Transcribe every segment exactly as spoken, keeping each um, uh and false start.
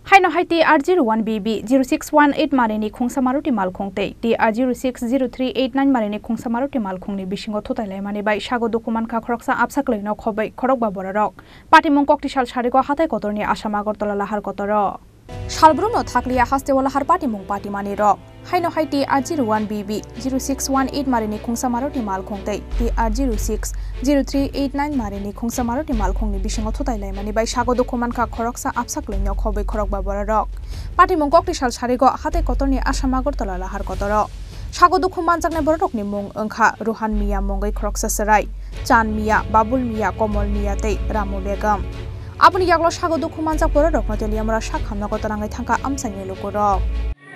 Haino hai T R zero one B B zero six one eight marini khungsa Maruti malkhung tei T R zero six zero three eight nine marini khungsa Maruti malkhungni bisingo thutai laimani bai sago dukhu mankha khoroksa absa kwlwino khobwi khorokba bororok. Patimung koktisal sarigo hatai kotorni Assam Agartala lahar kotoro. Salbrumno thakliya hasteo lahar patimung patimani rok. Haino hai T R zero one B B zero six one eight marini khungsa Maruti malkhung tei T R zero six zero three eight nine marini khungsa Maruti malkhungni bisingo thutai laimani bai sago dukhu mankha khoroksa absa kwlwino khobwi khorokba bororok. Patimung koktisal sarigo hatai kotorni Assam Agartala lahar kotoro. Sago dukhu manjaknai bororokni mung wngkha Ruhan Miya mungwi khoroksa chwrai, Chan Miya, Babul Miya, Komol Miya tei Ramu Begum. Aboni yagulo sago dukhu manjak bororokno Teliamura sak hamnago twrangwi thangkha amchaini lukurok.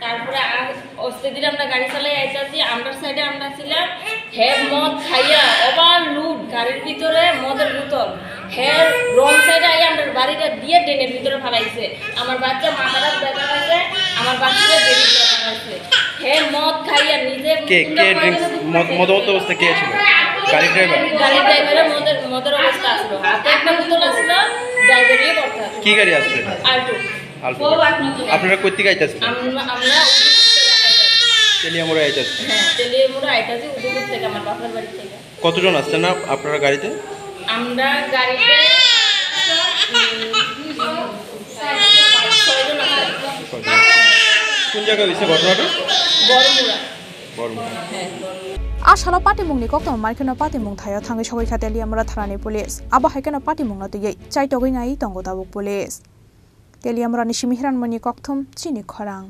তারপরে আ-, অস্তে ধীরে আমরা গাড়ি চালাই আইতাছি, আমরার সাইডে আমরা ছিলাম, হে মদ খাইয়া ওভারলোড গাড়ির ভিতরে মদের বোতল, হে রং সাইডে আইয়া আমরা বাড়িটা দিয়ে ড্রেনের ভিতরে ফালাইছে। আমার বাচ্চা মাথাটা ব্যথা পাইছে, আমার বাচ্চাটা বেরিয়ে ব্যথা পাইছে। হে মদ খাইয়া নিজে কে, কে ড্রিঙ্কস, মদ, মদ অবস্থা কে ছিল? গাড়ি ড্রাইভার? গাড়ি ড্রাইভারের মদের, মদের অবস্থা আসলো। হাতে একটা বোতল আসলো, ড্রাইভার ইয়ে করতে হবে। কি গাড়ি আসলো এটা? আল্টো। আল্টো। আপনারা কই থেকে আইতাছেন? আমরা, আমরা উদয়পুর থেকে আইতাছি। তেলিয়ামুড়া আইতাছেন? হ্যাঁ, তেলিয়ামুড়া আইতাছি উদয়পুর থেকে, আমার বাপের বাড়ি থেকে। কতজন আসছেন না আপনারা গাড়িতে? আমরা গাড়িতে, উম, ছয়জন আছি। ছয়জন। কোন জায়গায় হয়েছে ঘটনাটা? বড়মুড়া। বড়মুড়া। হ্যাঁ, Baramura. A salo patimungni koktwma mankhe no patimung thaio thangwi sogwi kha Teliamura thanani police. Abo hai kheno patimungno twiwi chaitogwi nai tongo tabuk police. Teliamurani simi Hiranmoni Kokthum, chini khorang.